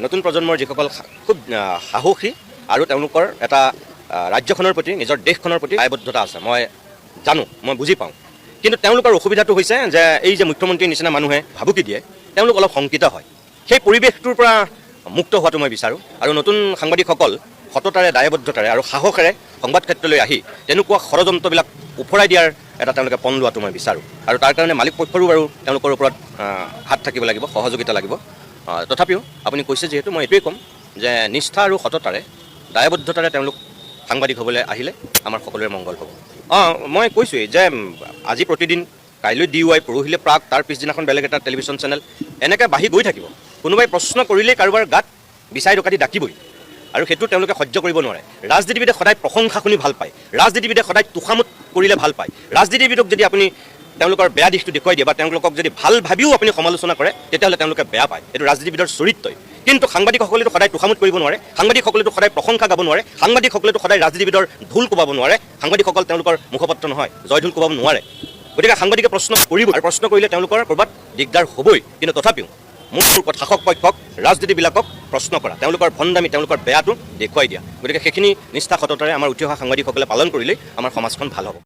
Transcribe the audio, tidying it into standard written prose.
নতুন প্ৰজন্মৰ যিসকল খুব সাহসী আৰু তেওঁলোকৰ এটা ৰাজ্যখনৰ প্ৰতি, নিজৰ দেশখনৰ প্ৰতি দায়বদ্ধতা আছে, মই জানো, মই বুজি পাওঁ। কিন্তু তেওঁলোকৰ অসুবিধাটো হৈছে যে এই যে মুখ্যমন্ত্ৰীৰ নিচিনা মানুহে ভাবুকি দিয়ে, তেওঁলোক অলপ শংকিত হয়। সেই পৰিৱেশটোৰ পৰা মুক্ত হোৱাটো মই বিচাৰোঁ আৰু নতুন সাংবাদিকসকল সততাৰে, দায়বদ্ধতাৰে আৰু সাহসেৰে সংবাদ ক্ষেত্ৰলৈ আহি তেনেকুৱা ষড়যন্ত্ৰবিলাক ওফৰাই দিয়াৰ এটা তেওঁলোকে পণ লোৱাটো মই বিচাৰোঁ। আৰু তাৰ কাৰণে মালিক পক্ষৰো বাৰু তেওঁলোকৰ ওপৰত হাত থাকিব লাগিব, সহযোগিতা লাগিব। তথাপিও আপুনি কৈছে যিহেতু মই এইটোৱেই ক'ম যে নিষ্ঠা আৰু সততাৰে, দায়বদ্ধতাৰে তেওঁলোক সাংবাদিক হ'বলৈ আহিলে আমাৰ সকলোৰে মংগল হ'ব। মই কৈছোঁৱেই যে আজি প্ৰতিদিন, কাইলৈ ডি ৱাই, পৰহিলৈ প্ৰাগ, তাৰ পিছদিনাখন বেলেগ এটা টেলিভিশ্যন চেনেল, এনেকৈ বাঢ়ি গৈ থাকিব। কোনোবাই প্ৰশ্ন কৰিলেই কাৰোবাৰ গাত বিচাই ডকাতি ডাকিবই আৰু সেইটো তেওঁলোকে সহ্য কৰিব নোৱাৰে। ৰাজনীতিবিদে সদায় প্ৰশংসা শুনি ভাল পায়, ৰাজনীতিবিদে সদায় তোষামোদ কৰিলে ভাল পায়। ৰাজনীতিবিদক যদি আপুনি তেওঁলোকৰ বেয়া দিশটো দেখুৱাই দিয়ে বা তেওঁলোকক যদি ভাল ভাবিও আপুনি সমালোচনা কৰে, তেতিয়াহ'লে তেওঁলোকে বেয়া পায়। এইটো ৰাজনীতিবিদৰ চৰিত্ৰই। কিন্তু সাংবাদিকসকলেতো সদায় তোষামোদ কৰিব নোৱাৰে, সাংবাদিকসকলেতো সদায় প্ৰশংসা গাব নোৱাৰে, সাংবাদিকসকলেতো সদায় ৰাজনীতিবিদৰ ঢোল কোবাব নোৱাৰে। সাংবাদিকসকল তেওঁলোকৰ মুখপাত্ৰ নহয়, জয় ঢোল কোবাব নোৱাৰে। গতিকে সাংবাদিকে প্ৰশ্ন কৰিব আৰু প্ৰশ্ন কৰিলে তেওঁলোকৰ ক'ৰবাত দিগদাৰ হ'বই। কিন্তু তথাপিও মোৰ শাসক পক্ষক, ৰাজনীতিবিলাকক প্ৰশ্ন কৰা, তেওঁলোকৰ ভণ্ডামি, তেওঁলোকৰ বেয়াটো দেখুৱাই দিয়া, গতিকে সেইখিনি নিষ্ঠা সততাৰে আমাৰ উঠি অহা সাংবাদিকসকলে পালন কৰিলেই আমাৰ সমাজখন ভাল হ'ব।